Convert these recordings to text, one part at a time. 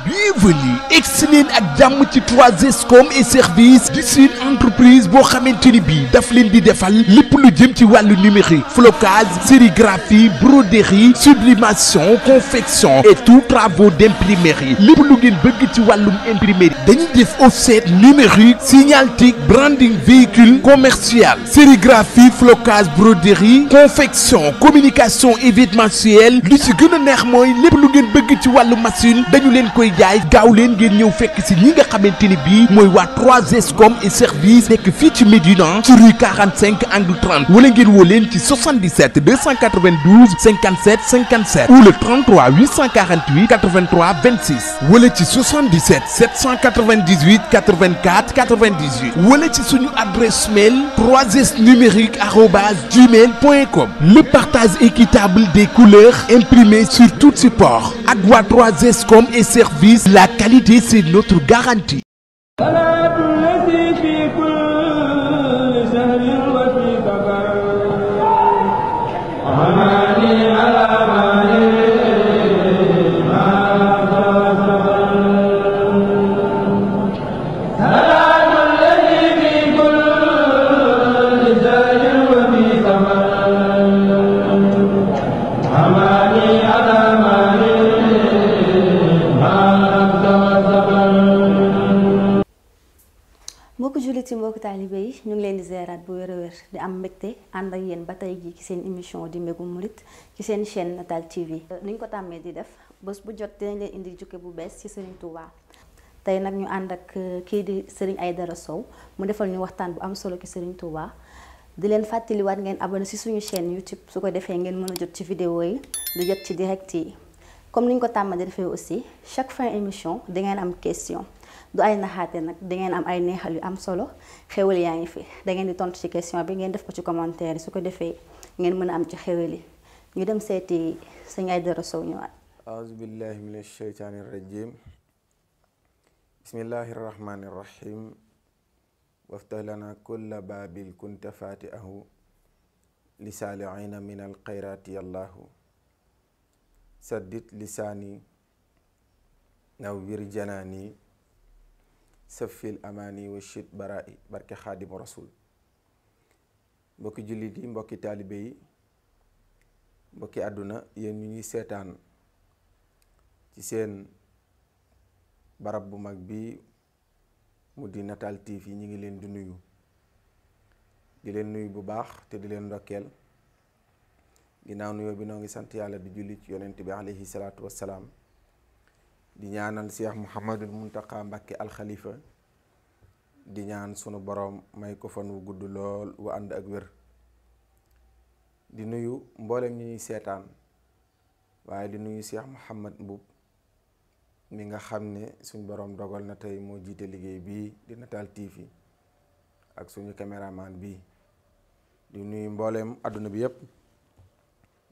bienvenue excellent ak jàmm ci 3S et service di seen entreprise boo xamante ni bii daf leen di defal lépp lu jëm ci wàllu numérique flocage sérigraphie broderie sublimation confection et tout travaux d'imprimerie lépp lu ngeen bëgg ci wàllum imprimerie dañuy def offset numérique signalétique branding véhicule commercial sérigraphie flocage broderie confection communication événementielle lu ci gën a neex mooy lépp lu ngeen bëgg ci wàllu machine dañu leen koy jaay gaaw leen ngeen ñëw fekk si ñi nga xamante ni bii mooy waa 3S et service nekk fii ci Médina ci rue 45 angle 30 wala ngeen woo leen ci 77 292 57 57 ou le 33 848 83 26 wala ci 77 798 84 98 wala ci suñu adresse mail 3snumérique@gmail.com. Le partage équitable des couleurs imprimées sur tout support ak waa 3S et service la qualité c'est notre garantie. mbokku jullit yi mbokku taalibe yi ñu ngi leen di ziaraat bu wér a wér di am mbégte ànd ak yéen ba tey jii ci seen émission di Mbégum Mouride ci seen chaîne Natal TV. ni ñu ko tàmmee di def bés bu jot dinañ leen indi jukke bu bees ci Serigne Touba tey nag ñu ànd ak kii di Serigne Aïdara Sow mu defal ñu waxtaan bu am solo ci Serigne Touba di leen fàttaliwaat ngeen abonné ci suñu chaîne YouTube su ko defee ngeen mën a jot ci vidéo yi di jot ci direct yi comme ni ñu ko tàmmee di defee aussi chaque fin émission di ngeen am question. du ay naxaate nag da ngeen am ay neexal yu am solo xewal yaa ngi fi da ngeen di tontu ci question bi ngeen def ko ci commentaire yi su ko defee ngeen mën a am ci xewal yi ñu dem seeti sëñ Aïdara Sow ñëwaat. aouzu billahi min asheytaani rajim bismillahi rahmani rahim waftah lana kulla baabil kunta fatihahu li saaliina min alxayrati yallahu saddit lisaani nawwir janaani safil amaani wa shit bara'i barke xaadimu rasul mbokki jullit yi mbokki taalibe yi mbokki àdduna yéen ñu ñuy seetaan ci seen barab bu mag bi mu di Natal TV ñi ngi leen di nuyu bu baax te di leen ndokkeel ginnaaw nuyoo bi noo ngi sant yàlla di julli ci yonent bi alayhi salaatu wassalaam di ñaanal Cheikh Mouhamadul Muntaqa Mbàkke alxalifa di ñaan sunu boroom may ko fan wu gudd lool wu ànd ak wér di nuyu mboolem ñi ñuy seetaan waaye di nuyu Cheikh Mouhamad Mbub mi nga xam ne suñ boroom dogal na tey moo jiite liggéey bii di Natal TV ak suñu caméraman bii di nuyu mboolem àdduna bi yépp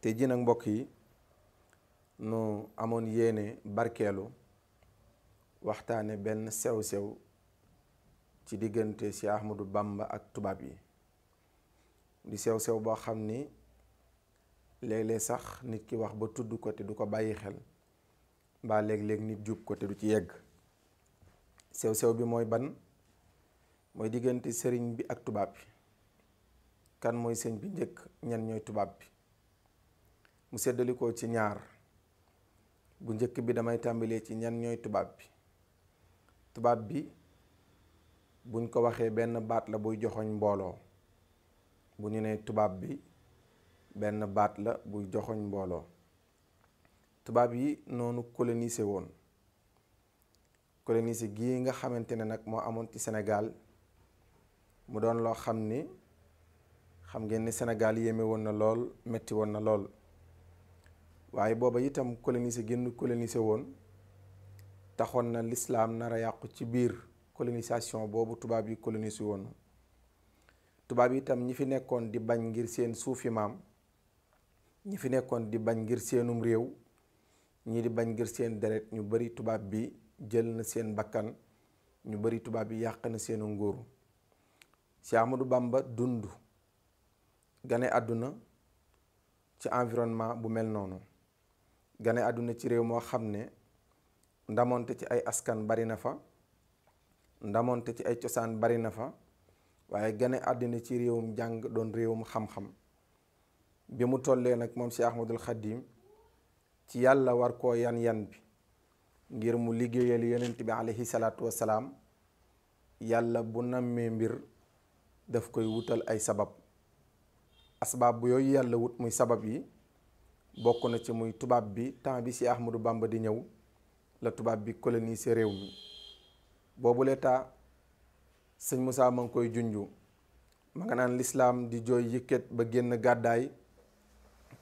te ji nag mbokk yi nu amoon yéene barkeelu waxtaane benn sew-sew ci diggante si Ahmadou Bamba ak tubaab yi di sew-sew boo xam ni léeg-léeg sax nit ki wax ba tudd ko te du ko bàyyi xel mbaa léeg-léeg nit jub ko te du ci yegg sew-sew bi mooy ban mooy diggante sëriñ bi ak tubaab bi kan mooy sëñ bi njëkk ñan ñooy tubaab bi mu seddalikoo ci ñaar bu njëkk bi damay tàmbalee ci ñan ñooy tubaab bi buñ ko waxee benn baat la buy joxoñ mbooloo bu ñu nee tubaab bi benn baat la buy joxoñ mbooloo tubaab yi noonu colonisé woon colonisé gii nga xamante ne nag moo amoon ci Sénégal mu doon loo xam ni xam ngeen ni Sénégal yéeme woon na lool metti woon na lool waaye booba itam colonisé génn colonisé woon taxoon na lislaam nar a yàqu ci biir colonisation boobu tubaab yi colonisé woon tubaab yi itam ñi fi nekkoon di bañ ngir seen suufi maam ñi fi nekkoon di bañ ngir seenum réew ñii di bañ ngir seen deret ñu bari tubaab bi jël na seen bakkan ñu bari tubaab bi yàq na seenu nguur si Ahmadou Bamba dund gane àdduna ci environnement bu mel noonu gane àdduna ci réew moo xam ne ndamonte ci ay askan bari na fa, ndamonte ci ay cosaan bari na fa, waaye gane àddina ci réewum jàng doon réewum xam-xam. bi mu tollee nag moom Cheikh Ahmadul Xadim ci yàlla war koo yan bi ngir mu liggéeyal yonent bi alayhi salaatu wassalaam, yàlla bu nammee mbir daf koy wutal ay sabab. asbaab bu yooyu yàlla wut muy sabab yi bokk na ci muy tubaab bi temps bi Cheikh Ahmadou Bamba di ñëw la tubaab bi colonisé réew mi. boobu l'état sëñ Moussa ma ngi koy junju, ma nga naan lislaam di jooy yëkkat ba génn gàddaay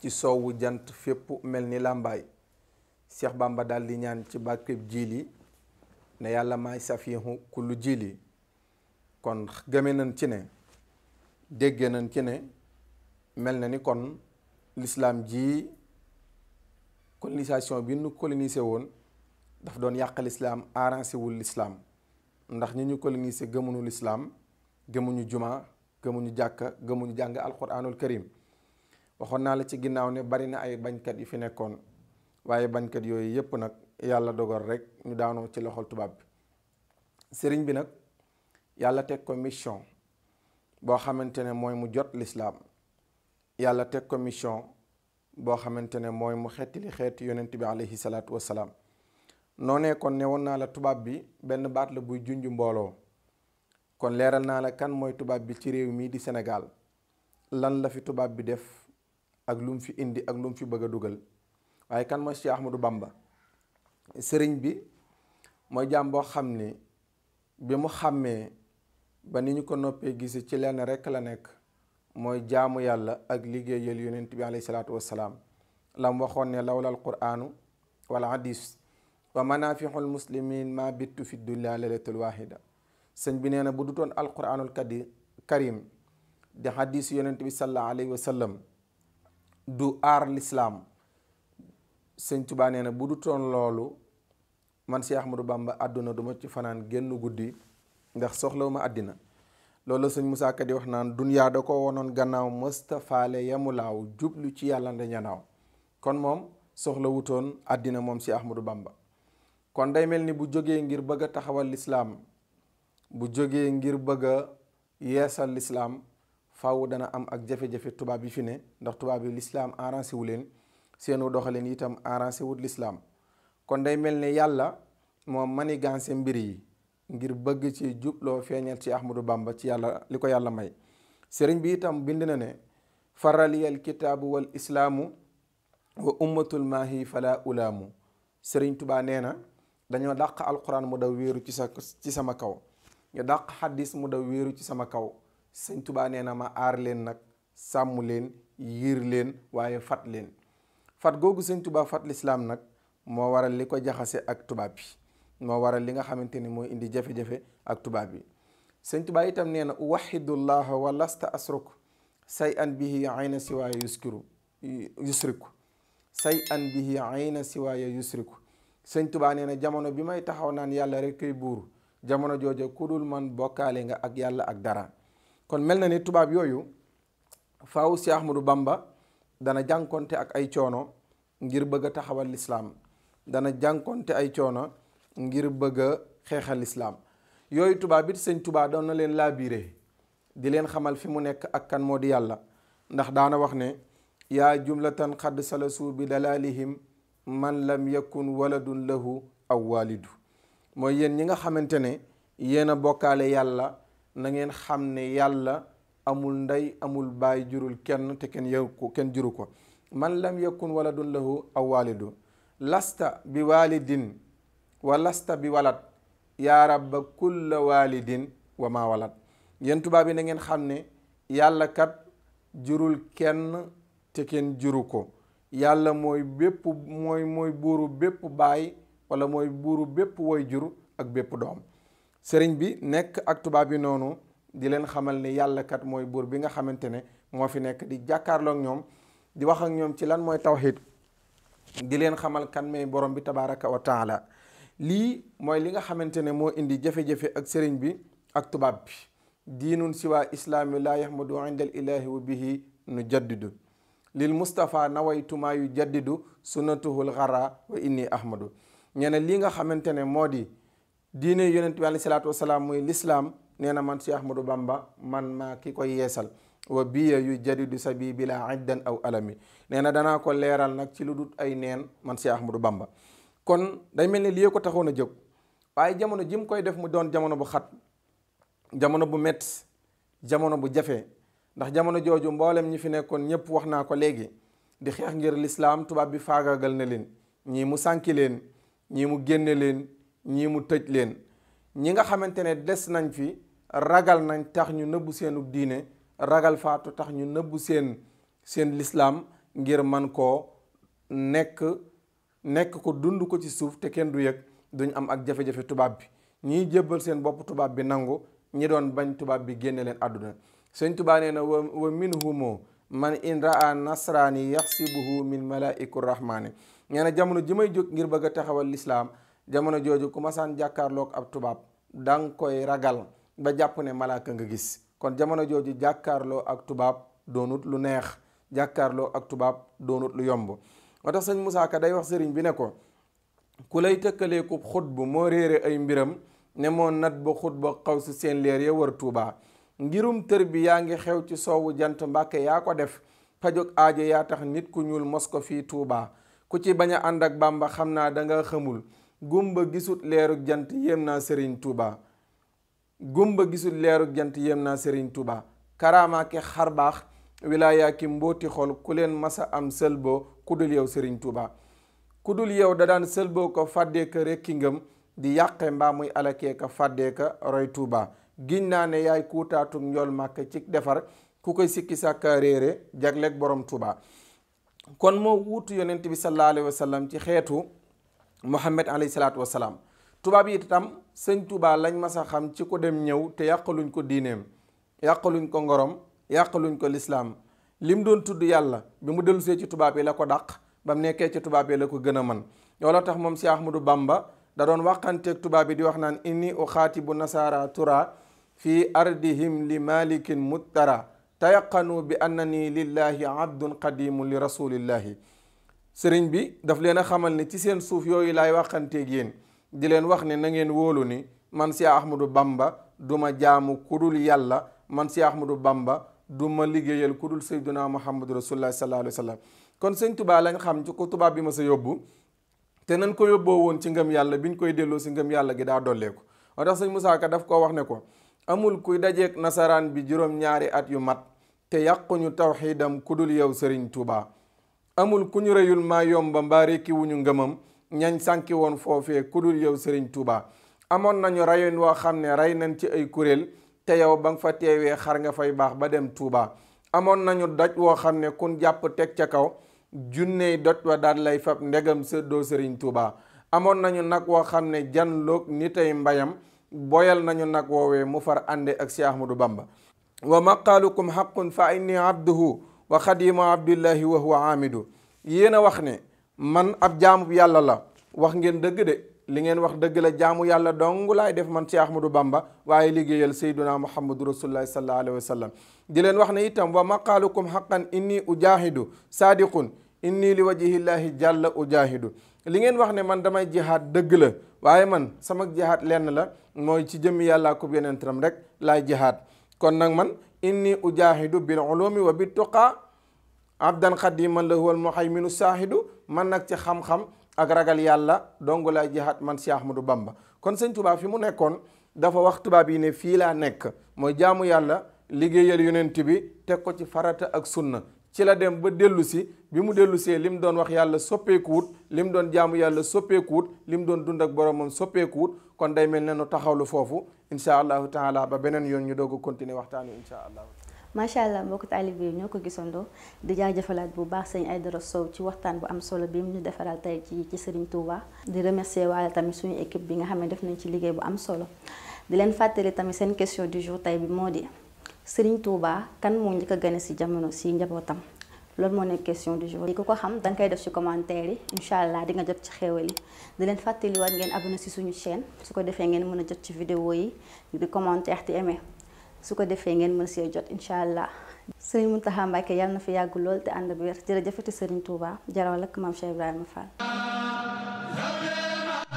ci soowu jant fépp mel ni làmbaay. Cheikh Bamba daal di ñaan ci barkeb jiili ne yàlla maay safihu kullu jiili. kon gëme nañ ci ne, dégge nañ ci ne, mel na ni kon lislaam ji colonisation bi nu colonisé woon daf doon yàq lislaam, arrangé wul lislaam. ndax ñi ñu colonisé gëmuñu lislaam, gëmuñu juma, gëmuñu jàkka, gëmuñu jàng alquranul karim. waxoon naa la ci ginnaaw ne bari na ay bañkat yu fi nekkoon, waaye bañkat yooyu yépp nag yàlla dogal rek ñu daanoo ci loxol tubaab bi. sëriñ bi nag yàlla teg ko mission boo xamante ne mooy mu jot lislaam, yàlla teg ko mission boo xamante ne mooy mu xettili xeeti yonent bi alayhi salaatu wassalaam. noonee kon ne woon naa la tubaab bi benn baat la buy junj mbooloo. kon leeral naa la kan mooy tubaab bi ci réew mii di Sénégal, lan la fi tubaab bi def ak lu mu fi indi ak lu mu fi bëgg a dugal. waaye kan mooy Cheikh Ahmadou Bamba. sëriñ bi mooy jaam boo xam ni bi mu xàmmee ba ni ñu ko noppee gisi ci lenn rekk la nekk, mooy jaamu yàlla ak liggéeyal yonent bi alayhi salaatu wassalaam. lam waxoon ne lawlal quraanu wal hadis wa manafihul muslimin ma bittu fi dunya lailatul wahida. sëñ bi nee na bu dutoon alquranul karim di hadis yonent bi sallallahu alayhi wa sallam du aar lislaam. sëñ Tuubaa nee na bu dutoon loolu man Cheikh Ahmadou Bamba àdduna duma ci fanaan génn guddi ndax soxlawu ma àddina. loolu sëñ Musaa Ka di wax naan dunyaa da ko wonoon gannaaw mëstafaale yamu laaw jublu ci yàlla nda ñanaaw. kon moom soxla wutoon àddina moom Cheikh Ahmadou Bamba. kon day mel ni bu jógee ngir bëgg a taxawal lislaam, bu jógee ngir bëgg a yeesal lislaam, faaw dana am ak jafe-jafe tubaab yi fi ne, ndax tubaab yi lislaam arrangé wu leen, seenu doxalin itam arrangé wut lislaam. kon day mel ne yàlla moom manigancé mbir yi ngir bëgg ci jubloo feeñal ci Ahmadou Bamba ci yàlla li ko yàlla may. sëriñ bi itam bind na ne faraliyal kitaabu wal islaamu wa ummatul maahi fala ulaamu. sëriñ Tubaa nee na dañoo dàq alquran mu daw wéeru ci sama kaw, ñu dàq xaddis mu daw wéeru ci sama kaw. sëriñ Tubaa nee na ma aar leen nag, sàmm leen, yiir leen, waaye fat leen. fat googu sëriñ Tubaa fat lislaam nag moo waral li ko jaxase ak tubaab bi, moo waral li nga xamante ni mooy indi jafe-jafe ak tubaab bi. sëriñ Tubaa itam nee na uwaxidullaha wa lasta asruk say an bihi ayna siwaaya yusriku say an bihi ayna siwaaya yusriku. sëriñ Tubaa nee na jamono bi may taxaw naan yàlla rek kay buur, jamono jooja ku dul man bokkaale nga ak yàlla ak dara. kon mel na ni tubaab yooyu faaw Cheikh Ahmadou Bamba dana jànkonte ak ay coono ngir bëgg a taxawal lislaam, dana jànkonte ay coono ngir bëgg a xeexal lislaam. yooyu tubaab it sëñ Tubaa doon na leen laabiire di leen xamal fi mu nekk ak kan moo di yàlla. ndax daana wax ne yaa jumlatan xadd salasu bi dalalihim man lam yakun waladun lahu aw walidu. mooy yéen ñi nga xamante ne yéen a bokkaale yàlla, na ngeen xam ne yàlla amul ndey amul baay, jurul kenn te kenn juru ko. man lam yakun waladun lahu aw walidu lasta bi walidin wa lasta bi walad yaa rabba kulla walidin wa ma walad. yéen tubaab yi na ngeen xam ne yàlla kat jurul kenn te kenn juru ko. yàlla mooy buuru bépp baay, wala mooy buuru bépp woy jur ak bépp doom. sëriñ bi nekk ak tubaab yi noonu di leen xamal ne yàlla kat mooy buur bi nga xamante ne moo fi nekk di jàkkaarloo ak ñoom, di wax ak ñoom ci lan mooy tawxiid, di leen xamal kan may borom bi tabaraka wa taala. lii mooy li nga xamante ne moo indi jafe-jafe ak sëriñ bi ak tubaab bi. diinun siwa islaami laa yahmadu inda al ilahi wa bihi nu jaddidu lil Mustafa nawaytu maa yu jaddidu sunnatuhul xara wa inni ahmadu. nee na lii nga xamante ne moo di diine yonent bi alayhi salaatu wasalaam muy lislaam nee na man Cheikh Ahmadou Bamba man maa ki koy yeesal wa biya yu jadidu sabi bila iddan aw alami nee na danaa ko leeral nag ci lu dut ay neen man Cheikh Ahmadou Bamba. kon day mel ni lii ko taxoon a jóg waaye jamono ji mu koy def mu doon jamono bu xat, jamono bu métti, jamono bu jafe, ndax jamono jooju mboolem ñi fi nekkoon ñëpp wax naa ko léegi di xeex ngir lislaam tubaab bi faagaagal na leen, ñii mu sànki leen, ñii mu génne leen, ñii mu tëj leen. ñi nga xamante ne des nañ fi ragal nañ tax ñu nëbbu seenu diine, ragal faatu tax ñu nëbbu seen lislaam ngir man koo nekk ko dund ko ci suuf te kenn du yëg, duñ am ak jafe-jafe tubaab bi. ñii jébbal seen bopp tubaab bi nangu, ñi doon bañ tubaab bi génne leen àdduna. Sëñ Tuubaa nee na wa minhumu man in raa nasraani yaxsibuhu min malaiku rahmaani. nee na jamono ji may jóg ngir bëgg a taxawal lislaam, jamono jooju ku masaan jàkkaarloog ab tubaab danga koy ragal ba jàpp ne malaaka nga gis. kon jamono jooju jàkkaarloo ak tubaab doonut lu neex, jàkkaarloo ak tubaab doonut lu yomb. moo tax sëñ Moussa Ka day wax sëriñ bi ne ko ku lay tëkkaleeku xutbu moo réere ay mbiram ne moo nat ba xutba xaw si seen leer ya war Tuubaa. ngirum tër bi yaa ngi xew ci soowu jant Mbàkke yaa ko def, pajog aajo yaa tax nit ku ñuul mos ko fii Tuubaa. ku ci bañ a ànd ak Bàmba xam naa danga xamul, gumba gisut leerug jant yéem naa sëriñ Tuubaa. gumba gisul leerug jant yéem naa sëriñ Tuubaa. karaama ki xarbaax wilaaya ki mbooti xol ku leen masa am sëlboo ku dul yow sëriñ Tuubaa. ku dul yow da daan sëlboo ko fàddee ka rekki ngëm di yàqe mbaa muy alakee ka fàddee ka roy Tuubaa. giñ naa ne yaay kuutaatug njool màkk ci defar ku koy sikki sàkka réere jagleeg borom Tuubaa. kon moo wuutu yonent bi sallallahu alayhi wa sallam ci xeetu Muhammad alayhi salaatu wa salaam. tubaab yi itam sëñ Tuubaa lañ mas a xam ci ko dem ñëw te yàqaluñ ko diineem, yàqaluñ ko ngorom, yàqaluñ ko lislaam. lim doon tudd yàlla bi mu dellusee ci tubaab yi la ko dàq, ba mu nekkee ci tubaab yi la ko gën a man. looloo tax moom Cheikh Ahmadou Bamba da doon waxanteeg tubaab yi di wax naan inni uxaatibu nasaara tura fi ardihim li malikin muttara tayaqanu bi annani lillahi abdun qadimun li rasulillahi. sëriñ bi daf leen a xamal ne ci seen suuf yooyu laay waxanteeg yéen di leen wax ne na ngeen wóolu ni man Cheikh Ahmadou Bamba du ma jaamu kudul yàlla, man Cheikh Ahmadou Bamba du ma liggéeyal kudul sayyiduna muhammadu rasulullah sallallahu alayhi wa sallam. kon sëñ Tuubaa lañ xam ci ko tubaab bi ma sa yóbbu, te nañ ko yóbboo woon ci ngëm yàlla biñ koy delloo si ngëm yàlla gi daa dolleeku. moo tax sëñ Moussa Ka daf koo wax ne ko amul kuy dajeeg nasaraan bi juróom-ñaari at yu mat te yàquñu tawxiidam ku dul yow sëriñ Tuubaa. amul ku ñu reyul maa yomba mbaa rekki wuñu ngëmam ñañ sànki woon foofee ku dul yow sëriñ Tuubaa. amoon nañu rayoon woo xam ne rey nañ ci ay kuréel te yow ba nga fa teewee xar nga fay baax ba dem Tuubaa. amoon nañu doj woo xam ne kun jàpp teg ca kaw junney doj wa daal lay fab ndegam doo sëriñ Tuubaa. amoon nañu nag woo xam ne janloog ni tey mbayam boyal nañu nag woowee mu far ànde ak Cheikh Ahmadou Bamba. wa maqaalukum haqqun fa inni abduhu wa xadimu abdillahi wa huwa amidu. yéen a wax ne man ab jaamu yàlla la, wax ngeen dëgg de, li ngeen wax dëgg la, jaamu yàlla dong laay def man Cheikh Ahmadou Bamba, waaye liggéeyal sayyiduna muhammadu rasulullahi sallallahu alayhi wa sallam. di leen wax ne itam wa maqaalukum haqqan inni ujahidu sadiqun inni li wajhillahi jàlla ujahidu. li ngeen wax ne man damay jihaad dëgg la, waaye man sama jihaad lenn la, mooy ci jëmmi yàllaa ko yonentam rek laay jihaad. kon nag man inni ujahidu bil ulumi wa bit tuqa abdan xadiman lahu al muhayminu saahidu. man nag ci xam-xam ak ragal yàlla dong laay jihaad man Cheikh Ahmadou Bamba. kon sëñ Tuubaa fi mu nekkoon dafa wax tubaab yi ne fii laa nekk, mooy jaamu yàlla, liggéeyal yonent bi, teg ko ci farata ak sunna. ci la dem ba dellu si, bi mu dellu see lim doon wax yàlla soppeekuwut, lim doon jaamu yàlla soppeekuwut, lim doon dund ak boromam soppeekuwut. kon day mel ne nu taxawlu foofu incha allahu taala ba beneen yoon ñu doog a continuer waxtaan wi incha allah. macha allah mbokku taalibe yi ñoo ko gisandoo di jaajëfalaat bu baax sëñ Aïdara Sow ci waxtaan bu am solo bi mu ñu defaral tey ci Serigne Touba. di remercier waale tamit suñu équipe bi nga xam ne def nañ ci liggéey bu am solo. di leen fàttali tamit seen question du jour tey bi moo di Serigne Touba kan moo njëkk a gane si jamono si njabootam. loolu moo nekk question du jour. ku ko xam danga koy def ci commentaire yi incha allah di nga jot ci xéewal yi. di leen fàttaliwaat ngeen abonné si suñu chaîne su ko defee ngeen mën a jot ci vidéo yi di commentaire te aimé su ko defee ngeen mën see jot incha allah. Serigne Mountakha Mbacké yàlla na fi yàgg lool te ànd ak wér jërëjëfati Serigne Touba jarawal ak maam Cheikh Ibrahima Fall.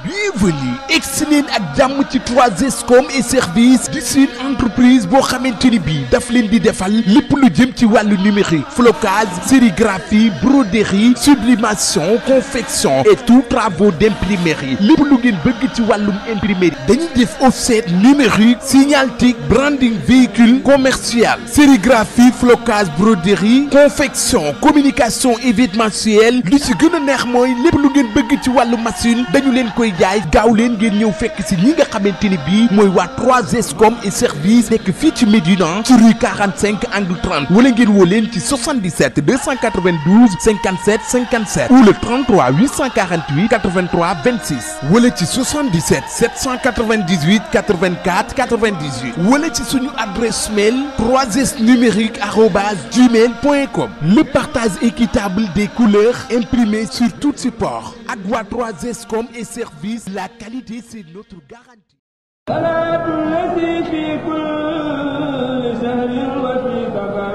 Bienvenue excellent ak jàmm ci 3SCOM et service di une entreprise boo xamante ni bii daf leen di defal lépp lu jëm ci wàllu numérique flocage sérigraphie broderie sublimation confection et tout travaux d'imprimerie lépp lu ngeen bëgg ci wàllum imprimerie dañuy def offset numérique signalétique branding véhicule commercial sérigraphie flocage broderie confection communication événementielle lu ci gën a neex mooy lépp lu ngeen bëgg ci wàllu machine dañu leen koy jaay gaaw leen ngeen ñëw fekk si ñi nga xamante ni bii mooy waa 3SCOM et service nekk fii ci Médina ci rue 45 angle 30 wala ngeen woo leen ci 77 292 57 57 ou le 33 848 83 26 wala ci 77 798 84 98 wala ci suñu adresse mail 3snumérique@gmail.com. Le partage équitable des couleurs imprimées sur tout support ak waa 3SCOM et service la qualité c'est notre garantie. salaatu lazi fi kulli shahrin wa fi safar